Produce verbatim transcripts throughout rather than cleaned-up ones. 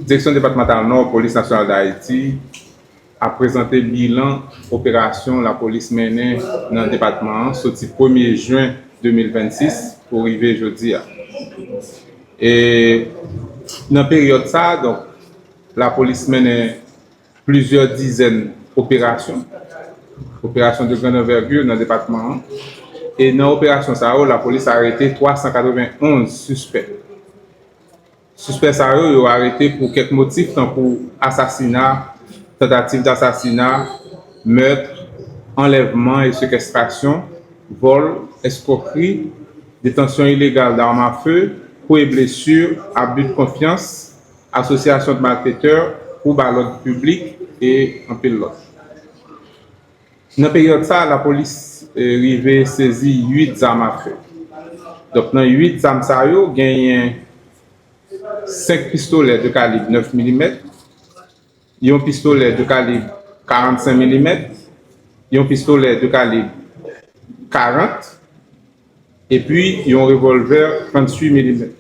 Direksyon Depatmantal Nò Polis Nasyonal d Ayiti ap prezante bilan operasyon lapolis mennen nan depatman an soti premye jen de mil vennsis pou rive jodi a. E nan peryòd sa a, donk, lapolis mennen plizyè dizèn operasyon, operasyon de grande envergure nan depatman an. E nan operasyon sa yo, lapolis arete twa san katrevenn onz sispè. Sispè sa yo, yo arete pou kèk motif tankou asasina, tantativ dasasina, mèt, anlèvman e sekèstrasyon, vòl, èskwokri, detansyon ilegal dam a fe, kou e blesi, abi de konfyans, asosyasyon de malfetè, twoub a lòd piblik e anpil lòt. Nan peryòd sa a, lapolis, eh, rive sezi uit zam a fe. Donk, nan uit zam sa yo, genyen senk pistolè de kalib nèf milimèt, yon pistolè de kalib karannsenk milimèt, yon pistolè de kalib karant, epi yon revòlvè tranntuit milimèt.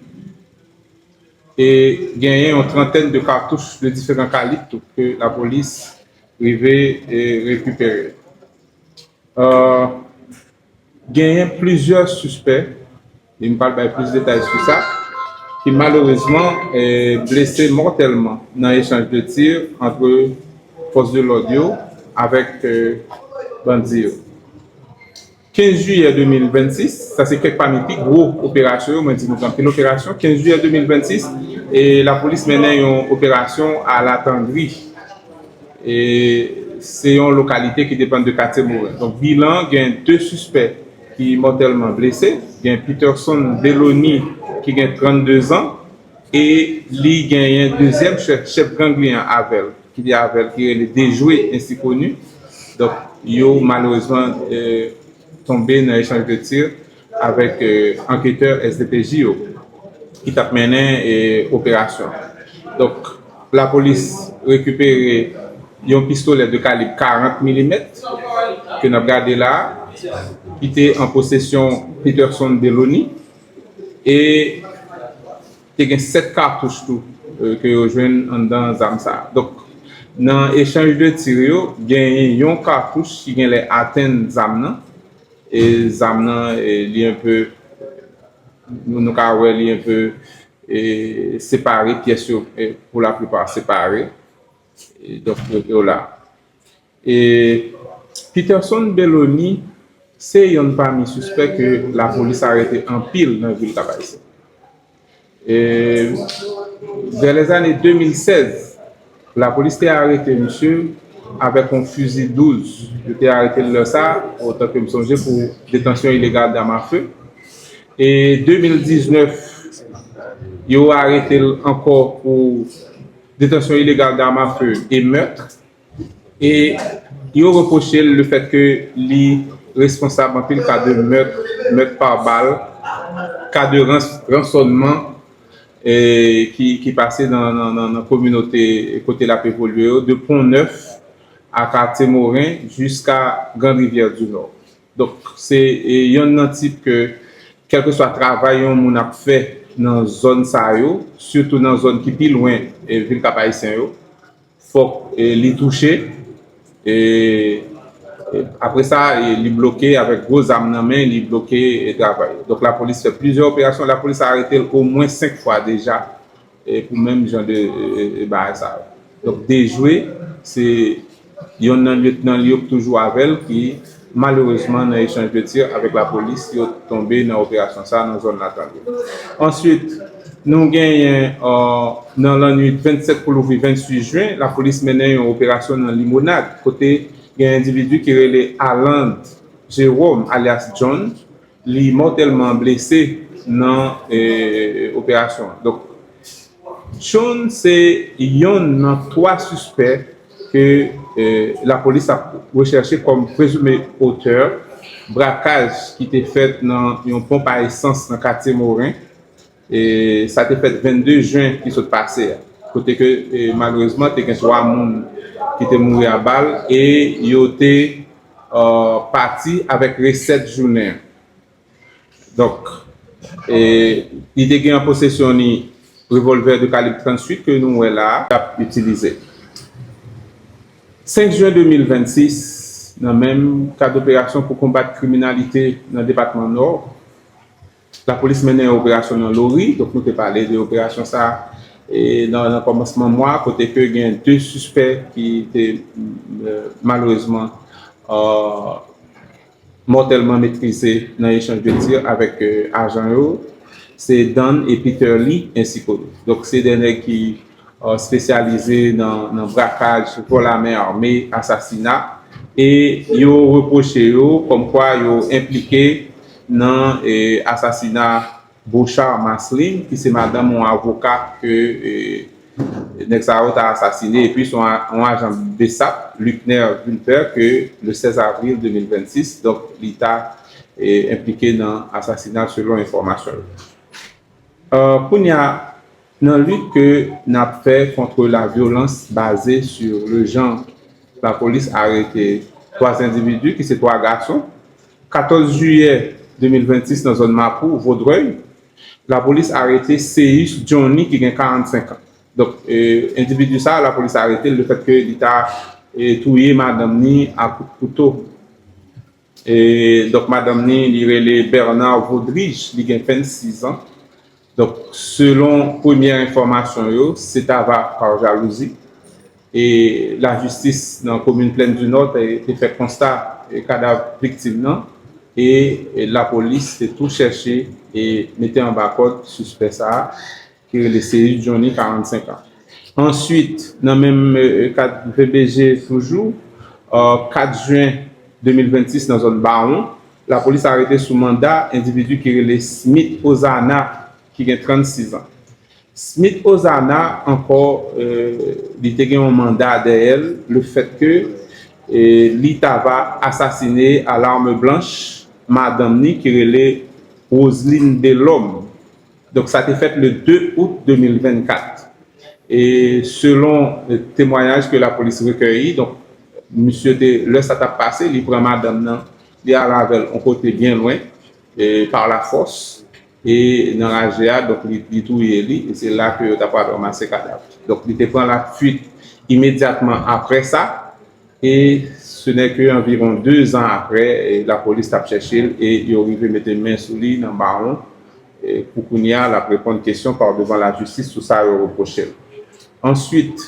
E genyen yon trantèn de katouch de diferan kalib tou ke lapolis rive, eh, rekipere. Euh, genyen plizyè sispè, e m pral bay plis detay sou sa, ki malerezman, eh, blese mòtèlman nan echanj de tir ant fòs de lòd yo avèk, eh, bandi yo. Kenz jiyè de mil vennsis, sa se kèk pami pi gwo operasyon yo, mwen di nou gen anpil operasyon. Kenz jiyè de mil vennsis, e lapolis mennen yon operasyon a Latangri. E se yon lokalite ki depann de katye Moren. Donk, bilan, gen de sispè ki mòtèlman blese. Gen Peterson Belony ki gen trannde zan e li genyen dezyèm chèf, chèf gang li an avè l, ki te avè l, ki rele Dejwe, ensi koni. Donk, yo malerezman, eh, tonbe nan echanj de tir avèk, eh, anketè S D P J yo ki t ap mennen, eh, operasyon. Donk, lapolis rekipere yon pistolè de kalib karant milimèt ke n ap gade la a, ki te an posesyon Peterson Belony, e te gen sèt katouch tou, eh, ke yo jwenn anndan zam sa a. Donk, nan echanj de tir yo, genyen yon katouch ki genlè atenn zam nan, e zam nan, eh, li enpe, nou, nou ka wè li enpe, eh, separe, pyès yo, eh, pou laplipa separe. E donk, yo, yo la. E Peterson Belony se yonn pami sispè ke lapolis arete anpil nan vil Kap Ayisyen. E vè lèzane de mil sèz, lapolis te arete misye avèk yon fizi douz. Yo te arete l lè sa a, otan ke m sonje, pou detansyon ilegal dam a fe. E de mil diznèf, yo arete l ankò pou detansyon ilegal dam a fe e mèt. E yo repwoche l lefèt ke li responsab anpil ka de mèt, mèt pa bal, ka de rans-, ransònman, e ki, ki pase nan, nan, nan, nan kominote kote l ap evolye yo, de Pon Nèf a Katye Moren jiska Grand Rivière du Nord. Donk, se, e, yonn nan tip ke, kèlkeswa travay yon moun ap fè nan zòn sa yo, sitou nan zòn ki pi lwen, e, vil Kap Ayisyen yo, fòk, e, li touche, e, e, apre sa, e, li bloke avèk gwo zam nan men, li bloke, e, travay. Donk, lapolis fè plizyè operasyon, lapolis arete l omwen senk fwa deja, e, pou menm jan de, e, e, bagay sa yo. Donk, Dejwe, se yonn nan lyetnan li yo k toujou avè l, ki malerezman nan echanj de tir avèk lapolis, yo tonbe nan operasyon sa a nan zòn Latangri. Answit, nou genyen, e, nan lannwit vennsèt pou louvri vennuit jen, lapolis mennen yon operasyon nan Limonad, kote gen endividi ki rele Aland Jerome, alyas John, li mòtèlman blese nan, e, operasyon. Donk, John se yonn nan twa sispè ke, e, lapolis ap rechèche kòm prezime otè brakaj ki te fèt nan yon ponp a esans nan Katye Moren. E sa te fèt vennde jen ki sot pase a, kote ke, e, malerezman, te gen twa moun ki te mouri a bal e yo te, e, pati avèk resèt jounen an. Donk, e, li te gen an posesyon li revòlvè de kalib tranntuit ke nou wè la a, y ap itilize. Senk jen de mil vennsis, nan menm kad operasyon pou konbat kriminalite nan depatman Nò, lapolis mennen yon operasyon nan Lori, donk nou te pale de operasyon sa a, e nan, nan kòmansman mwa, kote ke gen de sispè ki te, euh, malerezman, euh, mòtèlman metrize nan echanj de tir avèk, euh, ajan yo, se Dan e Peter Lee, ensi ke, donk se de nèg ki, euh, espesyalize nan, nan brakaj, vòl ame ame, asasina, e yo repwoche yo kòmkwa yo enplike nan, eh, asasina Bouchard Marceline, ki se madanm yon avoka ke, eh, nèg sa yo ta asasine, epi se yon a-, yon ajan BSAP, Luckner Vulper, ke le sèz avril de mil vennsis, donk, li ta, eh, enplike nan asasina l selon enfòmasyon yo. Euh, kounye a, nan lit ke n ap fè contre la violence basée sur le genre, lapolis arete twa endividi ki se twa gason. Katòz jiyè de mil vennsis nan zòn Mapou, Vodrèy, lapolis arete Seyus Johnny ki gen karannsenk an. Donk, eh, endividi sa a, lapolis arete l lefètke li ta, eh, touye madanm ni a kout kouto. E, donk, madanm ni, li rele Bernard Vaudrige, li gen vennsis an. Donk, selon premye enfòmasyon yo, se ta va par jalouzi. E lajistis nan komin Plèn di Nò te, te fè konsta, e, kadav viktim nan. E, e lapolis te tou chèche e mete anba kòd sispè sa a, ki rele Seyus Johnny, karannsenk an. Answit, nan menm, eh, kad VBG toujou, eh, kat jen de mil vennsis nan zòn Bawon, lapolis arete sou manda endividi ki rele Smith Ozana, ki gen trannsis an. Smith Ozana ankò, eh, li te gen yon manda dèyè l, lefètke, eh, li ta va asasine a l'arme blanche madanm ni ki rele Roseline Delorme. Donk, sa te fèt le de out de mil vennkat. E selon, eh, temwayaj ke lapolis rekèyi, donk, misye te, lè sa t ap pase, li pran madanm nan, li al avè l yon kote byen lwen, e pa lafòs, e nan raje a, donk, li, li touye li, e se la ke yo ta pral ranmase kadav. Donk, li te pran lafwit imedyatman apre sa, e se nè ke anviwon de zan apre, e lapolis t ap chèche l, e yo rive mete men sou li nan Bawon, e pou kounye a, l ap reponn kesyon pa devan lajistis sou sa yo repwoche l. Answit,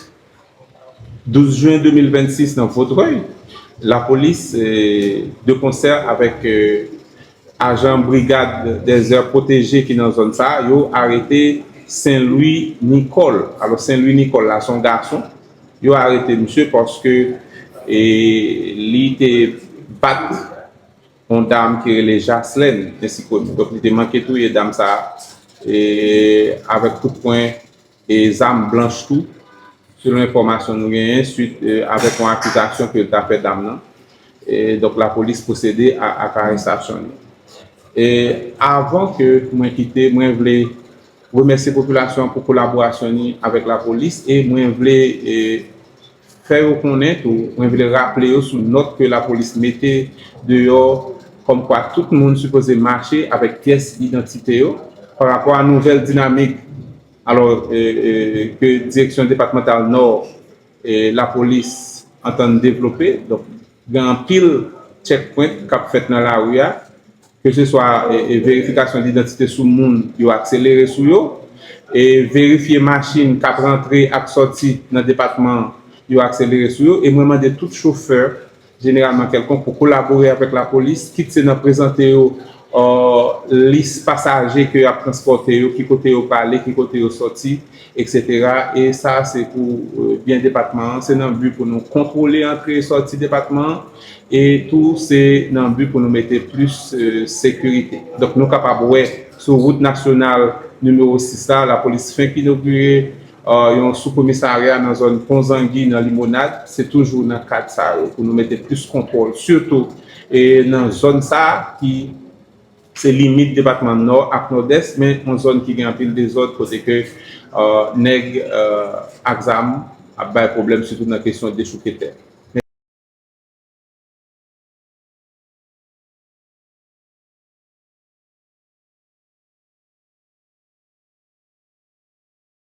douz jen de mil vennsis nan Vodrèy, lapolis, eh, de konsè avèk, eh, ajan Brigad des Aires Protégées ki nan zòn sa a, yo arete Saint Louis Nicole. Alò, Saint Louis Nicole la, se yon gason. Yo arete misye paske, eh, li te bat yon dam ki rele Jaslèn, ensi ke, donk, li te manke touye dam sa a, e avèk kout pwen e zam blanch tou, selon enfòmasyon nou genyen, swit, e, avèk yon akizasyon ke l ta fè dam nan. E, donk, lapolis pwosede a, ak arestasyon li. E, avan ke mwen kite, mwen vle remèsye popilasyon an pou kolaborasyon li avèk lapolis e mwen vle, e, fè yo konnen tou, mwen vle raple yo sou nòt ke lapolis mete deyò, kòmkwa tout moun sipoze mache avèk pyès idantite yo, pa rapò a nouvèl dinamik, alò, e, e, ke Direksyon Depatmantal Nò, e, lapolis antann devlope. Donk, gen anpil checkpoint k ap fèt nan lari a. Keseswa, e, e, verifikasyon didantite sou moun, yo akselere sou yo, e verifye machin k ap rantre ak sòti nan depatman an, yo akselere sou yo, e mwen mande tout chofè, jeneralman kèlkonk, pou kolabore avèk lapolis, kit se nan prezante yo, e, lis pasaje ke y ap transpòte yo, ki kote yo prale, ki kote yo sòti, etsetera. E sa, se pou, e, byen depatman an, se nan bi pou nou kontwole antre e sòti depatman an, e tou se nan bi pou nou mete plis, e, sekirite. Donk, nou kapab wè sou wout nasyonal nimewo sis la, lapolis fenk inogire, e, yon soukomisarya nan zòn Pon Zangi, nan Limonad. Se toujou nan kad sa yo pou nou mete plis kontwòl, sitou, e, nan zòn sa a ki se limit depatman Nò ak Nòdès, men yon zòn ki gen anpil dezòd kote ke, e, nèg, e, ak zam ap bay pwoblèm, sitou nan kesyon dechouke tè.